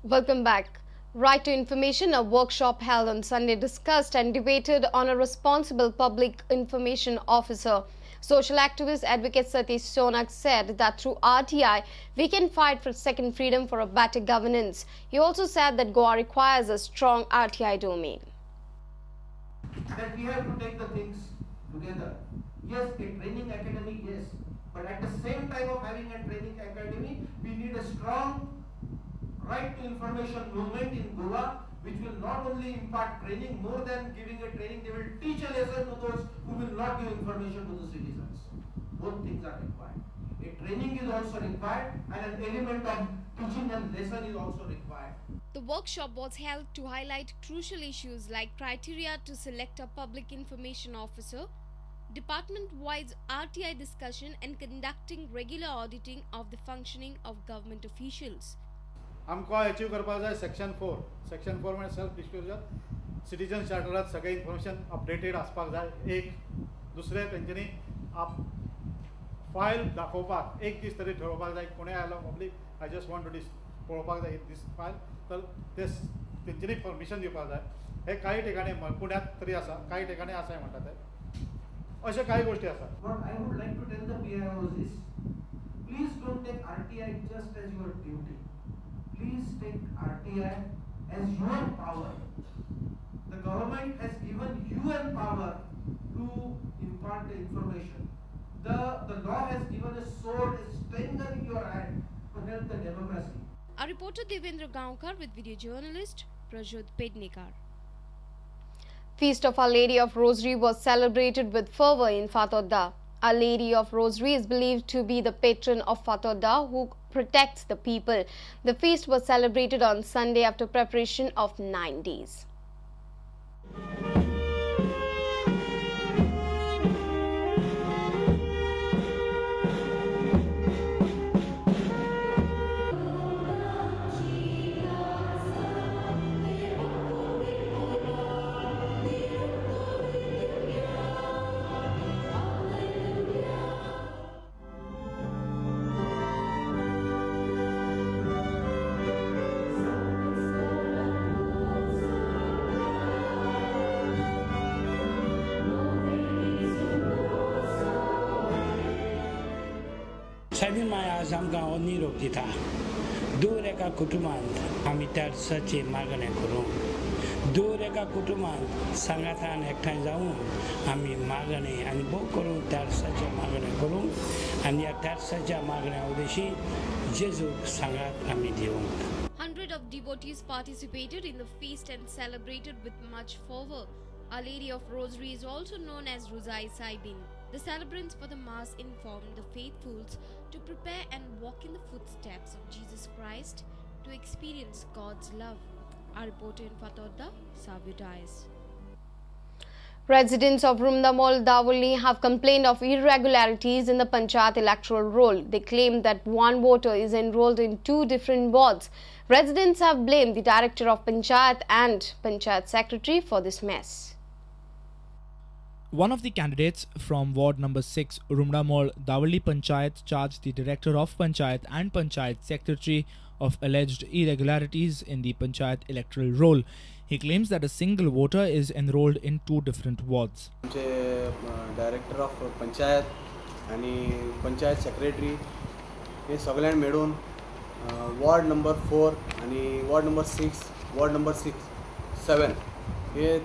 Welcome back. Right to Information, a workshop held on Sunday, discussed and debated on a responsible public information officer. Social activist advocate Satish Sonak said that through RTI, we can fight for second freedom for a better governance. He also said that Goa requires a strong RTI domain. That we have to take the things together. Yes, a training academy, yes. But at the same time of having a training academy, we need a strong right to information movement in Goa, which will not only impart training, more than giving a training, they will teach a lesson to those who will not give information to the citizens. Both things are required. A training is also required and an element of teaching and lesson is also required. The workshop was held to highlight crucial issues like criteria to select a public information officer, department-wise RTI discussion and conducting regular auditing of the functioning of government officials. आमकां achieve करपाक जाय section 4. Section 4 म्हणजे self disclosure. Citizen चार्टरात सगळें information updated आसपाक जाय. एक दुसरें तेंच्यांनी आप फायल दाखोवपाक एक दीस तरी ठरोवपाक जाय. कोणूय आयलो public I just want to this पळोवपाक जाय दीस फायल, तर ते तेंच्यांनी परमिशन दिवपाक जाय. हे काही ठिकाणी पुण्यात तरी आसा, काही ठिकाणी आसा म्हणटा ते, अशे काही गोष्टी आसा. What I would like to tell the PIOs is, please don't take RTI just as your duty. Please take RTI as your power. The government has given you an power to impart the information. The law has given a sword, a strength in your hand to help the democracy. Our reporter Devendra Gaonkar with video journalist Prajod Pednekar. Feast of Our Lady of Rosary was celebrated with fervor in Fatorda. Our Lady of Rosary is believed to be the patron of Fatorda, who protects the people. The feast was celebrated on Sunday after preparation of 9 days. सायबीण माय आज आमकां हो निरोप दिता, दर एका कुटुंबांत आमी तेर्साचें मागणें करूंक, दर एका कुटुंबांत सांगातान एकठांय जावन आमी मागणें आनी भोव करून तेर्साचें मागणें करूंक आनी ह्या तेर्साच्या मागण्या उद्देशी जेजूक सांगात आमी दिवंक. Hundreds of devotees participated in the feast and celebrated with much fervor. Our Lady of Rosary is also known as Rosai Saibin. The celebrants for the Mass informed the faithfuls to prepare and walk in the footsteps of Jesus Christ to experience God's love. Our reporter in Fatorda, Savio Dias. Residents of Rumdamol Davoli have complained of irregularities in the Panchayat electoral roll. They claim that one voter is enrolled in two different wards. Residents have blamed the director of Panchayat and Panchayat secretary for this mess. One of the candidates from ward number 6, Rumdamol Davoli Panchayat, charged the director of Panchayat and Panchayat secretary of alleged irregularities in the Panchayat electoral roll. He claims that a single voter is enrolled in two different wards. Director of Panchayat and Panchayat secretary हे सगळ्यांनी मेळून ward number 4 आणि ward number 6, ward number 6, 7 हे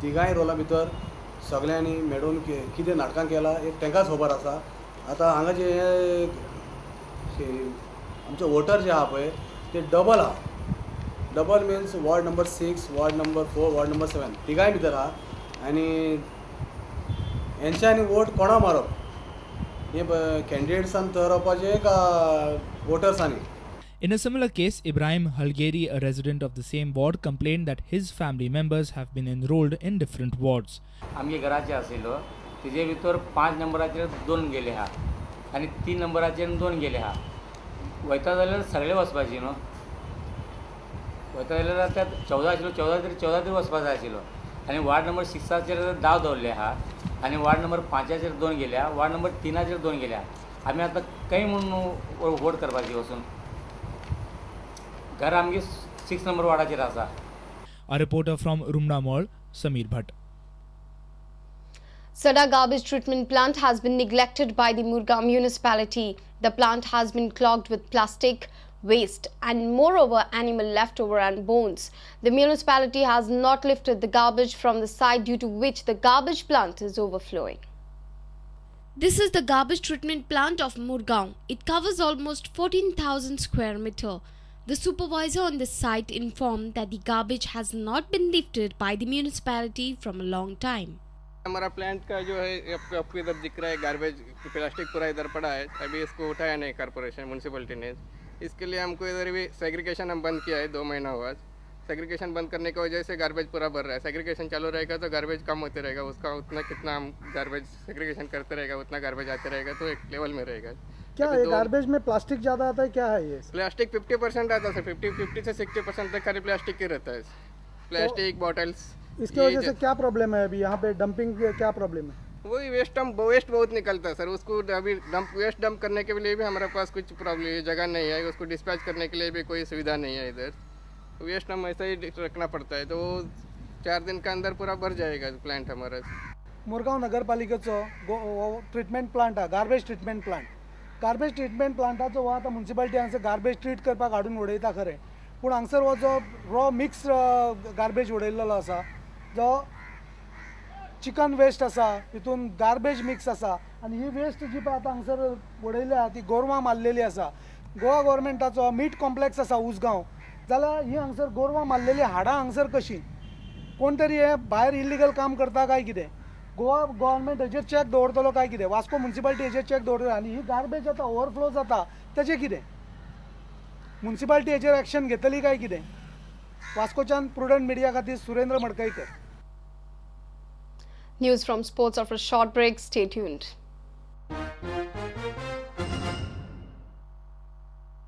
तिगांय रोला भितर सगळ्यांनी मेळून कितें नाटकां केलां हे तांकांच खबर आसा. आतां हांगा जे आमचे वोटर जे आहा पळय ते डबल आहा. Double means ward number 6, ward number 4, ward number 7 तिगांय भितर आहा आनी हेंच्यांनी वोट कोणा मारप हे कॅन्डिडेट्सान थारोवपाचें काय वोटर्सांनी. In a similar case, Ibrahim Halgeri, a resident of the same ward, complained that his family members have been enrolled in different wards. आमगे घराचे आशिल्लो तिजे भितर 5 नंबराचेर 2 गेले आहा आनी 3 नंबराचेर 2 गेले आहा. वयता जाल्यार सगळे वचपाची न्हू, वयता जाल्यार आतां 14 आशिल्लो, 14 तरी वचपा जाय आशिल्लो. आनी वार्ड नंबर 6चेर 10 दवरले आहा आनी वार्ड नंबर 5चेर 2 गेल्या, वार्ड नंबर 3चेर 2 गेल्या. आमी आतां खंय म्हूण वोट करपाची वचून? घर आमगे 6 नंबर वॉर्डाचेर आसा. A reporter from Rumdamol, Sameer Bhatt. Sada garbage treatment plant has been neglected by the Murgaon municipality. The plant has been clogged with plastic waste and moreover animal leftover and bones. The municipality has not lifted the garbage from the site, due to which the garbage plant is overflowing. This is the garbage treatment plant of Murgaon. It covers almost 14,000 square meter. The supervisor on the site informed that the garbage has not been lifted by the municipality from a long time. हमारा plant का जो है आपको इधर दिख रहा है garbage plastic पूरा इधर पड़ा है, अभी इसको उठाया नहीं कॉर्पोरेशन म्यूनसिपलिटी ने। इसके लिए हमको इधर भी सेग्रीगेशन हम बंद किया है, 2 महीना हुआ। सेग्रीगेशन बंद करने की वजह से गार्बेज पूरा भर रहा है। सेग्रीगेशन चालू रहेगा तो गार्बेज कम होते रहेगा, उसका उतना कितना हम गार्बेज सेग्रीगेशन करते रहेगा उतना गार्बेज आते रहेगा, तो एक लेवल में रहेगा। क्या ये गार्बेज में प्लास्टिक ज़्यादा आता है, क्या है ये? प्लास्टिक 50% आता है सर, 50 से 60% तक खाली प्लास्टिक ही रहता है, प्लास्टिक बॉटल्स। इसकी वजह से क्या प्रॉब्लम है अभी यहाँ पे डंपिंग, क्या प्रॉब्लम है? वही वेस्ट वेस्ट बहुत निकलता है सर, उसको अभी वेस्ट डंप करने के लिए भी हमारे पास कुछ प्रॉब्लम जगह नहीं है, उसको डिस्पैच करने के लिए भी कोई सुविधा नहीं है इधर। वेस्ट हम ऐसा ही रखना पड़ता है, तो वो 4 दिन का अंदर पूरा भर जाएगा प्लांट हमारा। मुरगांव नगरपालिकेचो ट्रिटमेंट प्लांट आहे, garbage treatment plant. Garbage treatment प्लांटाचो हो आतां म्युनिसिपालिटी हांगसर गार्बेज ट्रीट करपाक हाडून उडयता खरें, पूण हांगसर हो जो रॉ मिक्स गार्बेज उडयल्लो आसा, जो चिकन वेस्ट आसा तितून गार्बेज मिक्स आसा आनी ही वेस्ट जी पळय आतां हांगसर उडयल्या ती गोरवां मारलेली आसा। गोवा गव्हर्मेंटाचो मीट कॉम्प्लेक्स आसा उसगांव, जाल्यार ही हांगसर गोरवां मारलेली हाडां हांगसर कशीं? कोण तरी हे भायर इल्लिगल काम करता काय कितें? गोवा गव्हर्मेंट हेजेर चॅक दवरतलो काय कितें? वास्को म्युनिसिपालिटी हेजेर चॅक दवरतलो आनी ही गार्बेज आतां ओवरफ्लो जाता तेजें कितें? म्युनिसिपालिटी हेजेर एक्शन घेतली काय कितें? वास्कोच्यान प्रुडंट मिडिया खातीर Surendra Madkaikar. News from sports after a short break. Stay tuned.